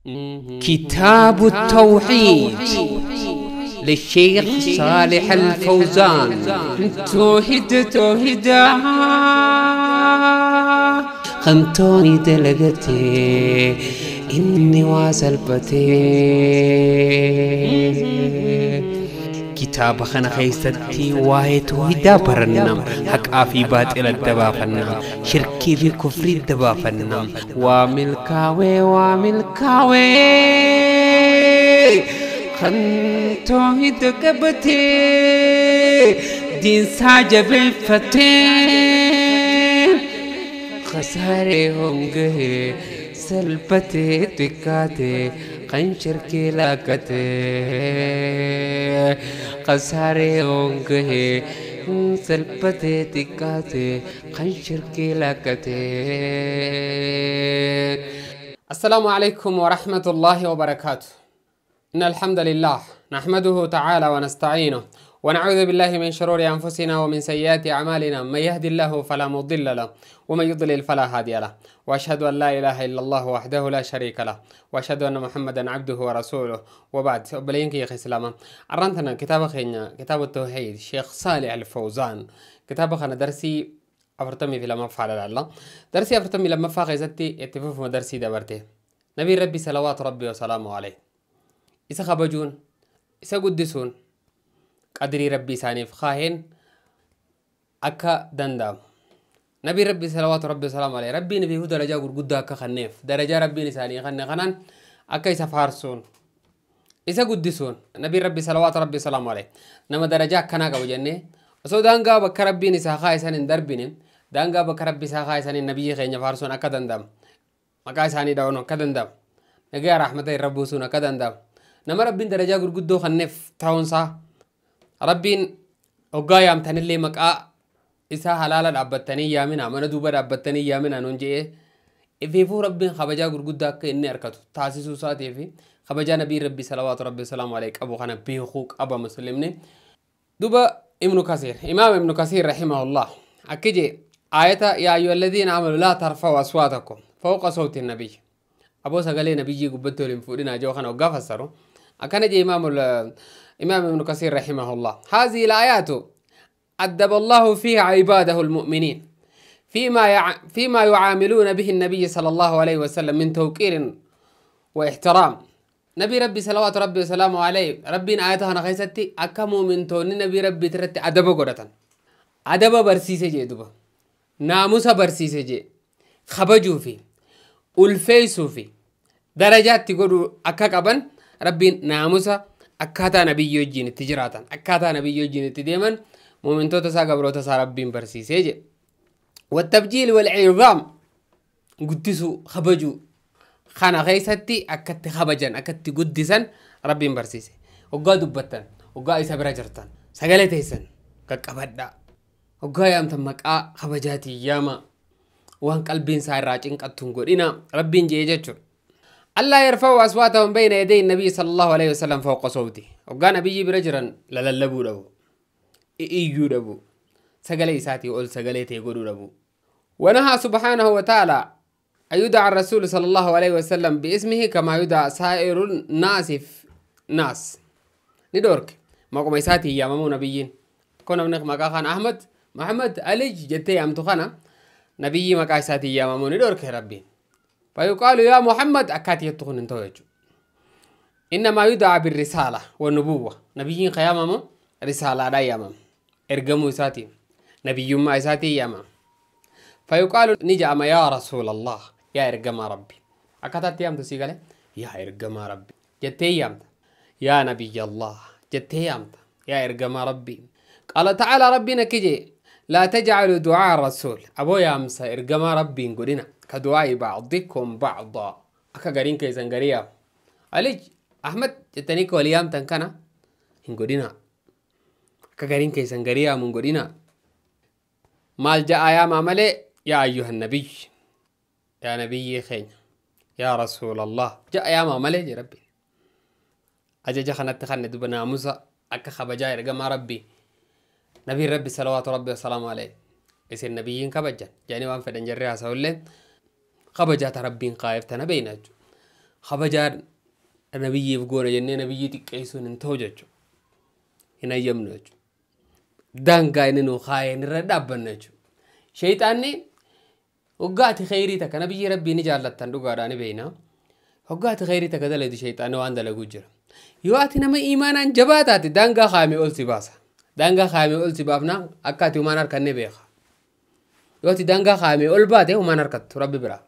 كتاب التوحيد للشيخ صالح الفوزان. توحيد توحيدا خنتوني دلقتي إني واسلبتي كتاب خنا خيستي واي توحيدا برنم حق آفي باطل الدبافنا شركي في كفر الدبافنا وملكاوي وملكاوي خن توحيد قبتي دين ساجب فتي خساري هونغه سلبتي تكاتي خن شركي لاكتي خساري هونغه سلبتي تكاتي خن شركي لاكتي. السلام عليكم ورحمة الله وبركاته. إن الحمد لله نحمده تعالى ونستعينه ونعوذ بالله من شرور أنفسنا ومن سيئات أعمالنا، من يهدي الله فلا مضل له ومن يضلل فلا هادي له، وأشهد أن لا إله إلا الله وحده لا شريك له، وأشهد أن محمدا عبده ورسوله، وبعد. أبلينك يا أخي سلامة عرنتنا كتاب خينا كتاب التوحيد الشيخ صالح الفوزان. كتاب خنا درسي أفرتمي في لما فعل الله درسي أفرتمي لما فاغزتي اتفوف مدرسي دبرته نبي ربي صلوات ربي وسلامه عليه إسا خبجون إسا قدسون قدري ربي سانيف خاهن أكا دندام نبي ربي صلوات ربي وسلامه عليه ربي نبي هو درجة قد أكا خنيف درجة ربي نساني خن خنان أكا إسا فارسون إسا قدسون نبي ربي صلوات ربي وسلامه عليه نما درجة كنا قبو جنة أسو دانقا بك ربي نسا خايسان دربين دانقا بك ربي سا خايسان النبي خين فارسون أكا دندام مكا ساني داونو أكا دندام نجا رحمة ربوسون أكا دندام نما ربين درجة قدو خنف تاونسا ربين وقايم تنلي مكا إسا حلالا دابتني يامنا من دوبا دابتني يامنا نونجي إفيفو ربين خبجا قدو كإني أركتو تاسيسو ساتي في خبجا نبي ربي صلوات ربي وسلامه عليك أبو خنا بيخوك أبا مسلمني. دوبا ابن كثير إمام ابن كثير رحمه الله أكيد آية يا أيها الذين آمنوا لا ترفعوا أصواتكم فوق صوت النبي أبو سقالي نبيي قبتو لنفورنا جو خنا وقفسروا أكن جي إمام ابن كثير رحمه الله هذه الآيات أدب الله فيها عباده المؤمنين فيما يعاملون به النبي صلى الله عليه وسلم من توقير واحترام. نبي ربي صلوات ربي وسلامه عليه ربي آياتها نخيستي أكمو من توني نبي ربي ترتي أدب قرة أدب برسيسة جي دوبا ناموس برسيسة جي خبجو في ألفيسو في درجات تقولوا أكاكبا ربي ناموسا أكاتا نبي يجين تجراتا أكاتا نبي يجين تديما مؤمن توتا قبروتا سا ربي برسيسة جي والتبجيل والعظام قدسو خبجو خانا غيستي أكت خبجن أكت قدسن ربي برسيسة وقا دبتن وقا إسا برجرتن سقالتيسن كقبدا وقا يامتن مقا خبجاتي ياما وان قلبين سايراجين قطن قدنا ربي جيجتشر ألا يرفعوا أصواتهم بين يدي النبي صلى الله عليه وسلم فوق صوته وقا نبي برجرا لللبو لبو إيجو لبو سقالي ساتي وقل سقاليتي يقولوا لبو. ونهى سبحانه وتعالى أن يدعى الرسول صلى الله عليه وسلم باسمه كما يدعى سائر الناس ناس ندورك ما قوم يساتي يا مامو نبيين كنا بنخ مكا خان أحمد محمد علي جتي يا متخنا نبي مكا يساتي يا مامو ندورك يا ربي فيقال يا محمد أكاتي يتخن انتوجو إنما يدعى بالرسالة والنبوة نبيين قيامة رسالة لا يا مام ارجموا يساتي نبي ما يساتي يا مام فيقال نجأم يا رسول الله يا إرجما ربي أكتت يام تسيقله يا إرجما ربي جتي يام يا نبي الله جتي يام يا إرجما ربي. قال تعالى ربنا كجي لا تجعلوا دعاء الرسول أبو يامسا إرجما ربي نقولنا كدعاء بعضكم بعضا أكا قرين كيزن قريا عليج أحمد جتنيك وليام تنكنا نقولنا أكا قرين كيزن قريا من قولنا مال جاء يا ماملي يا أيها النبي يا نبي خين يا رسول الله جاء يا ماملي يا ربي أجا خنت خنت دبنا موسى أكا خبجاي رقم ربي نبي ربي صلوات ربي وسلامه عليه يصير نبيين كبجا يعني وان فدن جريها سولين خبجات ربي قايفتنا بيناجو. Kabajaa nabiyyiif goona jennee nabiyyii xiqqeessuun hin ta'u jechuudha. Hin hayyamnu jechuudha. Daangaa inni nuu kaayeen irra dhaabbanna jechuudha. Sheexaanni hoggaa ati kheyrii takka nabiyyi rabbii ni jaallattan dhugaadhaan ni beekna. Hoggaa ati kheyrii takka dalagdu sheexaanni waan dalaguu jira. Yoo ati nama imaanaan jabaa taate daangaa kaayame ol si baasa. Daangaa kaayame ol si baafnaan akka ati humaan harkanne beeka. Yoo ati daangaa kaayame ol baate humaan harkattu rabbi biraa.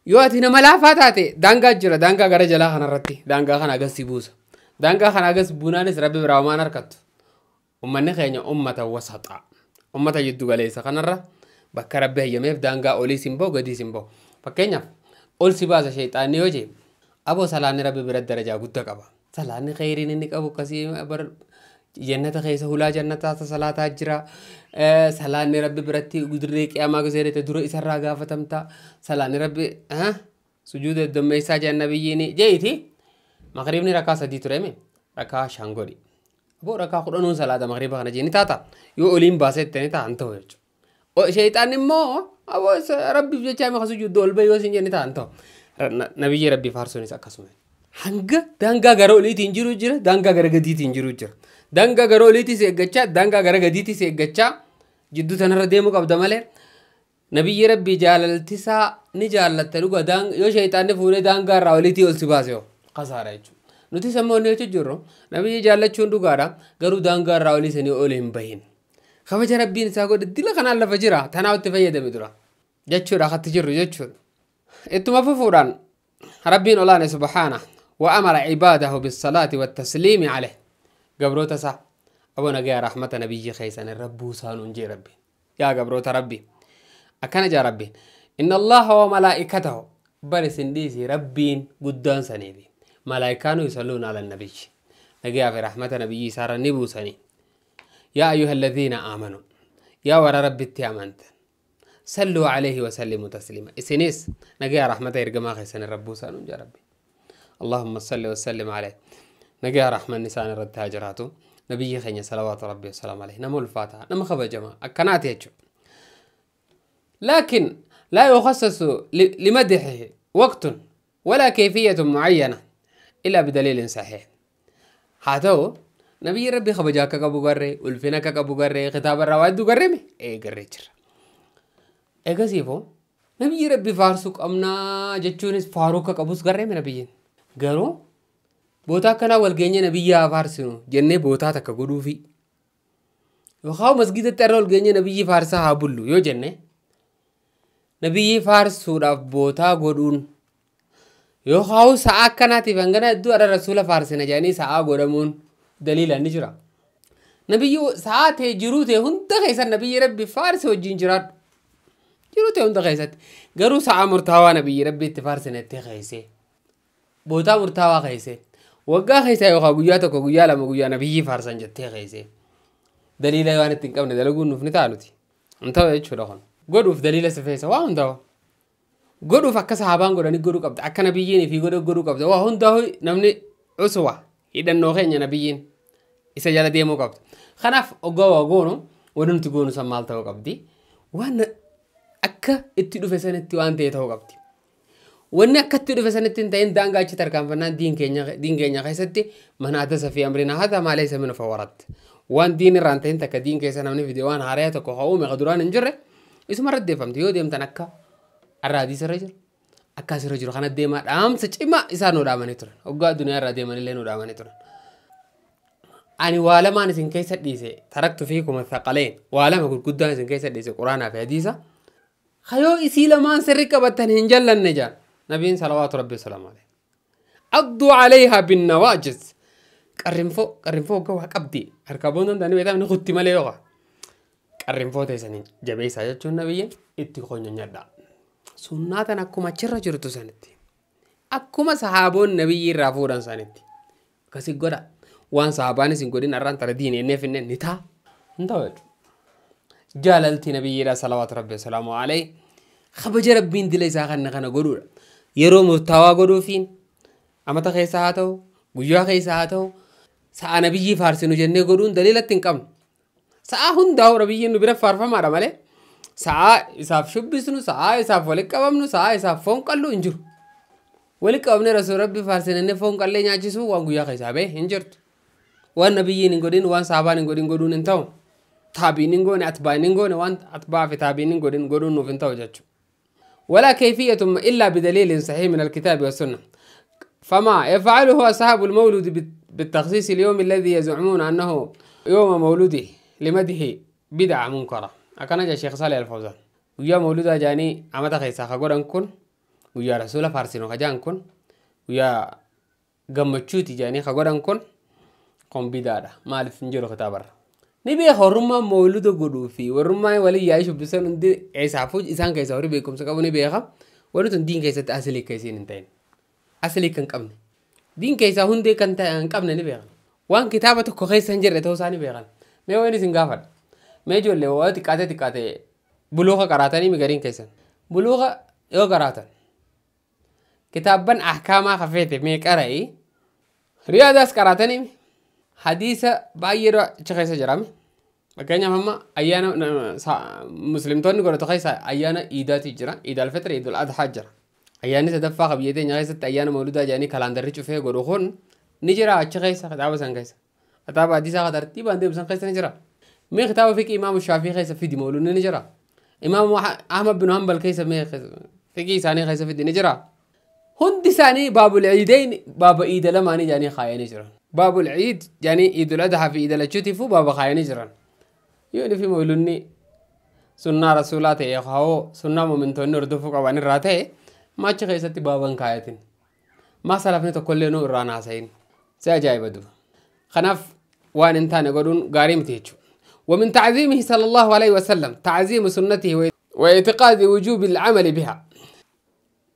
Yoo ati nama laafaa taate daangaa jira daangaa gara jalaa kanarratti daangaa kana agas si buusa. Daangaa kana agas buunaanis rabbi biraa humaan harkattu. Ummanni keenya ummata wasaxaa. Ummata jiddu galeessa kanarra bakka rabbi hayyameef daangaa oliis hin bahu gadiis hin bahu. Fakkeenyaaf ol si baasa sheexaanni yoo jee aboo salaanni rabbi bira darajaa guddaa qaba. Salaanni kheyriin inni qabu akkasii bar jannata keessa hulaa jannataa salaataa jira. Salaanni rabbi biratti dirree qiyaamaa gisee dura isarraa gaafatamta. Salaanni rabbi sujuuda heddummeessaa jedhan nabiyyiin jeeti. Maqriibni rakaa 3 ture mi rakaa 5 godhi. Aboo rakaa 10 salaata maqriiba kana jee ni taata. Yoo oliin baasee itti ni ta'a hin ta'u jechuudha. Sheexaanni immoo aboo rabbiif jecha hima sujuudda ol bahee yoo isin jee ni ta'a hin ta'u. Nabiyyi rabbii faarsuunis akkasuma. Hanga daangaa gara oliitiin jiru jira, daangaa gara gadiitiin jiru jira. Daangaa gara oliitis eeggachaa, daangaa gara gadiitis eeggachaa jidduu tanarra deemuu qabda malee nabiyyi rabbii jaalaltisaa ni jaallatta dhuga yoo sheexaanni fuudhee daangaa irraa oliitii ol si baase yoo kasaara jechuudha. Nuti sammuu inni jechuun jirru nabiyyi jaallachuun dhugaadha garuu daangaa irraa olii sanii ol hin bahin. Kabaja rabbiin isaa godhe dila kanaan lafa jira tanaa itti fayyadame dura jechuudha akkatti jirru jechuudha. Ittuma fufuudhaan rabbiin olaane subhaana wa amara cibaadahu bissalaati wattasliimi caleh gabroota isaa aboo nagaya rahmata nabiyyi keessan irra buusaanuun jee rabbiin yaa gabroota rabbi akkana jaa rabbiin inna allaha wa malaa'ikatahu bar isin dhiisi rabbiin guddaan saniifi malaa'ikaanu yusalluuna ala nabiyyi nagayaa fi rahmata nabiyyi isaarra ni buusanii yaa ayyuha alladhiina aamanuu yaa warra rabbitti amantan صلوا عليه وسلموا تسليما. إسنيس نجا رحمة إرجما خيسن الرب سانون يا ربي. اللهم صل وسلم عليه. نجا رحمة نسان الرد هاجراته. نبي خيني صلوات ربي وسلام عليه. نمو الفاتحة نمو خبر جماعة أكنات يجو. لكن لا يخصص لمدحه وقت ولا كيفية معينة إلا بدليل صحيح. هاتو نبي ربي خبجاك أبو قري والفنك أبو قري خطاب الرواد قرمي إيه قري جرا. Eegasiifoo nabiyyi rabbi faarsuu qabnaa jechuunis faaruu akka qabus garreeme nabiyyiin. Garuu bootaa akkanaa wal geenye nabiyyi haa faarsinu jennee bootaa takka godhuufi. Yookaan masgiidatti irra wal geenye nabiyyi faarsaa haa bullu yoo jenne nabiyyi faarsuudhaaf bootaa godhuun yookaan sa'a akkanaatiif hangana hedduu irra rasuula faarsina jedhanii sa'a godhamuun daliila ni jira. Nabiyyi sa'a ta'e jiruu ta'e hunda keessan nabiyyi rabbi faarse wajjin jiraadhu. Jiruu ta'e hunda keessatti garuu sa'a murtaawaa nabiyyi rabbi itti faarsinetti keessee bootaa murtaawaa keessee waggaa keessaa yookaan guyyaa tokko guyyaa lama guyyaa nabiyyi faarsan jettee keessee daliila waan itti hin qabne dalaguun nuuf ni ta'a nuti hin ta'u jechuudha kun godhuuf daliila si feesa waa hundaa'u godhuuf akka sahaabaan godhanii godhuu qabda akka nabiyyiin fi godhuu qabda waa hundaa'u namni uswa hidhannoo keenya nabiyyiin isa jala deemuu qabda kanaaf oggaa waa goonu wanti nuti goonu san maal ta'uu qabdi waan akka itti dhufe sanitti waan ta'e ta'uu qabdi. Wanni akka itti dhufe sanitti hin ta'in daangaa achi tarkaanfannaan diin keenya keessatti mana adasa fi amrina haadha maalee isa minuu fawwaratti. Waan diin irraa hin ta'in takka diin keessa namni fide waan haaraa tokko haa uume duraan hin jirre isuma irra deeffamte yoo deemtan akka arra hadiisa irra jiru akka asirra jiru kana deemaa dhaamsa cimaa isaan nu dhaamanii turan. Hoggaa addunyaa irraa deemanillee nu dhaamanii turan. Ani waa lamaan isin keessa dhiise taraktu fiikum thaqaleen waa lama gurguddaan isin keessa dhiise quraanaa fi hadiisa. Hayoo isii lamaan sirri qabattan hin jallanne jaan nabiin salawaatu rabbi wasalaamu alayhi. Adduu alayhaa binnawaajis qarrinfoo qarrinfoo hoggaa waa qabdi harkaa boondan ta'anii beektaa ni kutti malee yookaan qarrinfoo teessanii jabeessaa jechuun nabiyyiin itti qonyonyadha. Sunnaa tan akkuma achirra jirtu sanitti akkuma sahaaboon nabiyyi irraa fuudhan sanitti akkasii godha waan sahaabaanis hin godhin arraan tara diin ennee finnee ni ta'a hin ta'u jechuudha. Jaalalti nabiyyiidha salawaatu rabbi wasalaamu alayhi kabaja rabbiin dila isaa kana kana godhuudha. Yeroo murtaawaa godhuufiin amata keessa haa ta'u guyyaa keessa haa ta'u sa'a nabiyyii faarsinu jennee godhuun daliilatti hin qabnu. Sa'a hundaa'u nabiyyiin nu bira faarfamaadha malee sa'a isaaf shubbisnu sa'a isaaf walitti qabamnu sa'a isaaf foon qallu hin jiru. Wali qabne rasuul rabbi faarsinanne foon qallee nyaachisuu waan guyyaa keessaa ba'e hin jirtu. Waan nabiyyiin hin godhin, waan sahabaan hin godhin godhuun hin ta'u. Taabiin hin goone, atbaan hin goone, waan atbaa fi taabiin hin godhin godhuun nuuf hin ta'u jechuudha. ولا كيفية إلا بدليل صحيح من الكتاب والسنة. فما يفعله أصحاب المولد بالتخصيص اليوم الذي يزعمون أنه يوم مولده لمدح بدعة منكرة. أكان جاء الشيخ صالح الفوزان ويا مولودا جاني عمتا خيسا خقورا كن ويا رسول فارسينو خجان كن ويا قمتشوتي جاني خقورا كن قم بدعة مالف نجرو ختابر. نبي خرما مولود قدوفي ورما ولي يعيش بسنة دي عيسى فوج إنسان كيسا وربي بيكم سكابو نبي خا ونتن دين كيسا تأصلي كيسين انتين أصلي كان قبل دين كيسا هندي كان قبل نبي خا وان كتابة كويس هنجر توساني بيغان ما وين سنغافر ما يجوا اللي هو تكاته تكاته بلوغة قراتني مقرين كيسن بلوغة يو قراتن كتابا أحكامها خفيته ميك أرأي رياضة قراتني حديثة بايرة شخص جرامي فكأني هم أيانا مسلم توني قرأت خيسا أيانا إيدات جرا إيد الفطر إيد الأضحى جرا أيانا تدفع خبيتين خيسا أيانا مولودة جاني كالندر شوفه قروخون نجرا أتش خيسا خطابة سان خيسا خطابة حديثة خطرتي باندي بسان خيسا نجرا مي خطابة فيك إمام الشافعي خيسا في دي مولود نجرا إمام أحمد بن حنبل خيسا مي خيسا فيك إساني خيسا في دي نجرا هند ساني باب العيدين باب عيد لما نجاني خايا نجرا باب العيد يعني عيد الأضحى في عيد الأشتفو باب خايا نجرا يوني في مولوني سنة رسولاته يخاو سنة مؤمنتون نردفو قوانين راته ما تخيستي بابن خايتين ما سلفني تقول نور رانا سين سأجاي بدو خناف وان انتان يقولون قاريم تيجو. ومن تعظيمه صلى الله عليه وسلم تعظيم سنته واعتقاد وجوب العمل بها.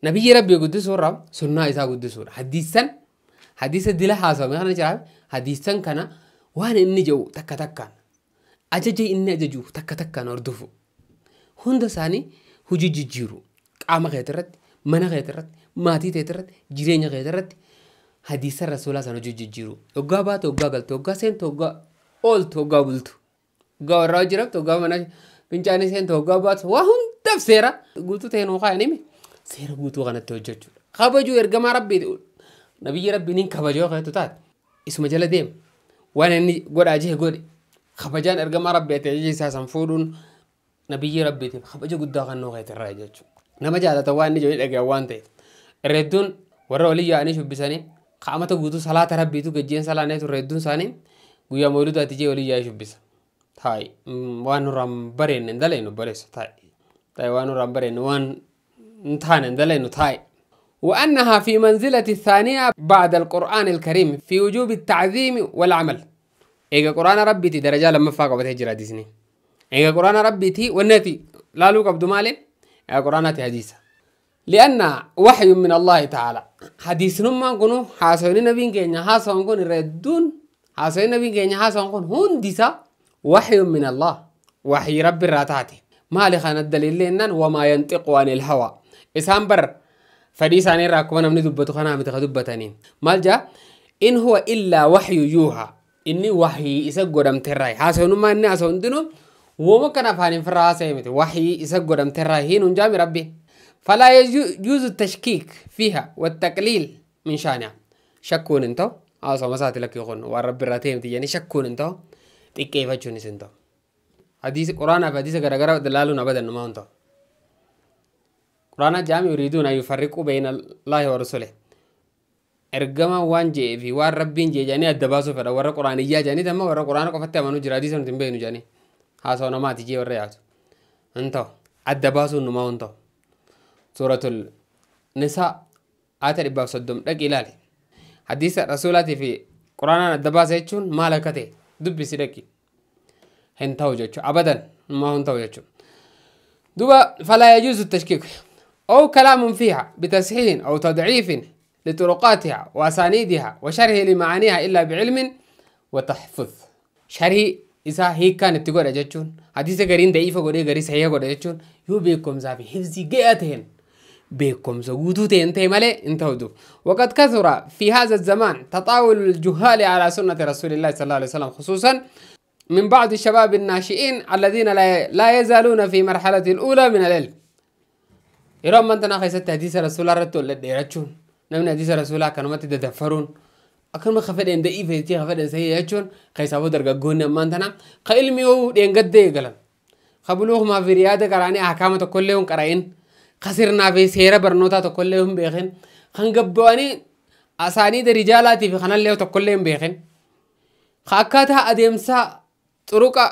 نبي ربي قدسه الرب سنة إذا قدسه حديثا حديثا دي لها حاسة ما خلنا حديثا كان وان إني جو تكا تكا أججي إني أججو تكا تكا نردفو هند ساني هجي جيرو قام غيترت من غيترت ماتي تيترت جيرين غيترت حديث الرسول صلى الله عليه وسلم جيرو وقابا توقا قلت توقا سين توقا أول توقا بلتو قا راجرب توقا منا بنجاني سين توقا بات وهن تفسيرا قلتو تهنو خاني سير قلتو غنت توجج خبجو يرجم ربي نبي ربي نين خبجو خيتو تات اسمه جل ديم وانا إني قول أجيه قول خبجان أرجم ربي تيجي ساسن فورون نبي ربي تيم خبجو قد غنو غيت الراجج نما جاء توان نجوا الأجوان تي الردون ورا يعني شو بساني قامته قدو صلاة ربي تو جين صلاة نيت الردون ساني ويا مولود تيجي ولي شو بس تاي وان رام برين ندلينو بريس تاي تاي وان رام برين وان نتان ندلينو تاي. وأنها في منزلة الثانية بعد القرآن الكريم في وجوب التعظيم والعمل. إيجا قرآن ربي تي درجة لما فاق بتهجر ديزني. إيجا قرآن ربي تي والنتي لا لوك عبد مالي إيجا قرآن حديثة. لأن وحي من الله تعالى حديث نما كنو حاسون نبي كينيا حاسون كن ردون حاسون نبي كينيا حاسون كن هون ديسا وحي من الله وحي رب الراتاتي ما لخان الدليل لأنن وما ينطق عن الهوى إسان بر فدي ساني راكوانا من دبتو خنا متخدبتني مالجا إن هو إلا وحي يوحى إني وحي إسا قدام تراي حاسون ما إني حاسون دينو وما كان فاني فراسة وحي إسا قدام تراي هين جامي ربي فلا يجوز التشكيك فيها والتقليل من شأنها. شكون انتو آسو مساتي لك يخون والرب الراتيم تيجاني شكون انتو تكيف تشوني انتو حديث قرآن في حديث غرغرة دلالون أبدا ما انتو قرآن جامع يريدون أن يفرقوا بين الله ورسوله إرجما وان جي في وان ربين جي جاني الدباسو فدا ورا قرآن يا جاني تما ورا قرآن قفتة منو جرادي سن تنبينو جاني هاسو نما تيجي ورا ياتو انتو الدباسو نما انتو سورة النساء آتر إباب صدوم لك إلالي حديث رسولاتي في قرآن الدباسة يتشون ما لكته دبي سيدكي هنتو جتشو أبدا ما هنتو جتشو دوبا فلا يجوز التشكيك أو كلام فيها بتسهيل أو تضعيف لطرقاتها وأسانيدها وشرح لمعانيها إلا بعلم وتحفظ. شرح إذا هي كانت تقول جتشون حديث غرين ضعيفة غري غري صحيحة غري جتشون يو بيكم زافي حفظي جئتهن بكم زودوا انت مالي انتهوا. وقد كثر في هذا الزمان تطاول الجهال على سنة رسول الله صلى الله عليه وسلم خصوصا من بعض الشباب الناشئين الذين لا يزالون في مرحلة الأولى من العلم. يرام من تناخي ست حديث رسول الله رتو لديرتشون Namni hadiisa rasuulaa akkanumatti dadaffaruun akkanuma ka fedheen da'iifa jechee ka fedheen sahiha jechuun keessaafuu dargaggoonni ammaan tana ka ilmi yoo dheengadda eegalan ka buluukumaa fi riyaada qaraanii ahkaama tokkollee hin qara'in ka sirnaa fi seera barnootaa tokkollee hin beekin kan gabbu'anii asaanii darijaalaatii fi kanallee tokkollee hin beekin ka akkaataa adeemsa xuruqa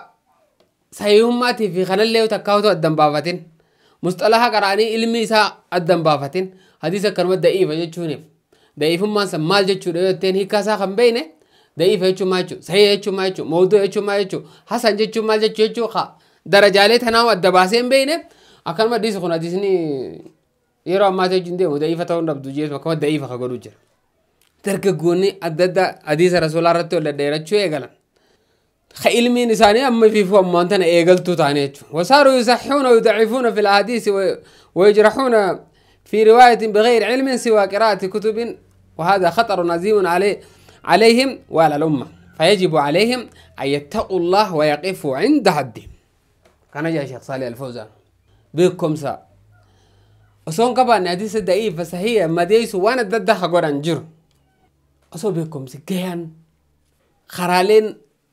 sahihummaatii fi kanallee takkaawatu addan baafatin musxalaha qaraanii ilmi isaa addan baafatin hadiisa akkanuma da'iifa jechuuniif da'iifummaan san maal jechuudha yoo jetteen hiikkaa isaa kan beekne da'iifa jechuun maal jechuudha sahiha jechuun maal jechuudha mawduu jechuun maal jechuudha hasan jechuun maal jechuudha darajaalee tanaa adda baasee hin beekne akkanuma hadiisi kun hadiisni yeroo ammaa jechuun deemu da'iifa ta'uu hin dhabdu jeesuma akkama da'iifa ka godhu jira. Dargaggoonni adda addaa hadiisa rasuulaa irratti ol dhedheerachuu eegalan. Ka ilmiin isaanii amma fiifuu ammaan tana eegaltuu ta'anii jechuudha. Wasaaruu yusaxxuuna yudacifuuna fi al-ahadiisi ويجرحون في رواية بغير علم سوى قراءة كتب وهذا خطر عظيم عليهم وعلى الأمة فيجب عليهم أن يتقوا الله ويقفوا عند حدهم. كان جاء شيخ صالح الفوزان بكم سا أصون قبل حديث ضعيف فصحيح ما ديس وانا ضد خبران جر أصو بكم سكيان خرالين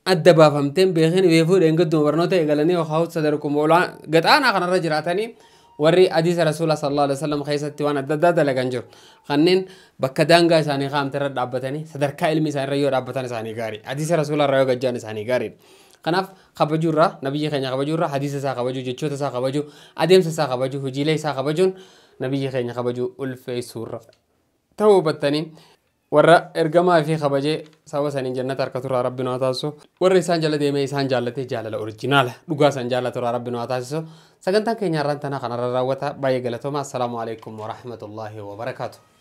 الدبا فهمتين بيخين بيفور إن قدوا برنوتا يقالني وخاوت صدركم ولا قد أنا خن الرجل عتني warri hadiisa rasuula sallallahu alaihi wasallam keessatti waan adda addaa dalagan jiru kanneen bakka daangaa isaanii kaa'amte irra dhaabbatanii sadarkaa ilmi isaanii irra yoo dhaabbatan isaanii gaarii hadiisa rasuula irra yoo gajjaan isaanii gaarii kanaaf kabajuu irraa nabiyyi keenya kabajuu irraa hadiisa isaa kabajuu jechoota isaa kabajuu adeemsa isaa kabajuu hojiilee isaa kabajuun nabiyyi keenya kabajuu ulfeessuu irra ta'uu hubattanii warra ergamaa fi kabajee saba saniin jannata harka turaa rabbi nu haa taasisu warra isaan jala deemee isaan jaallatee jaalala orijinaala dhugaa isaan jaallatu rabbi nu haa taasisu sagantaan keenya har'aan tanaa kanarra raawwata baay'ee galatooma assalaamu alaikum warahmatullaahi wabarakaatu.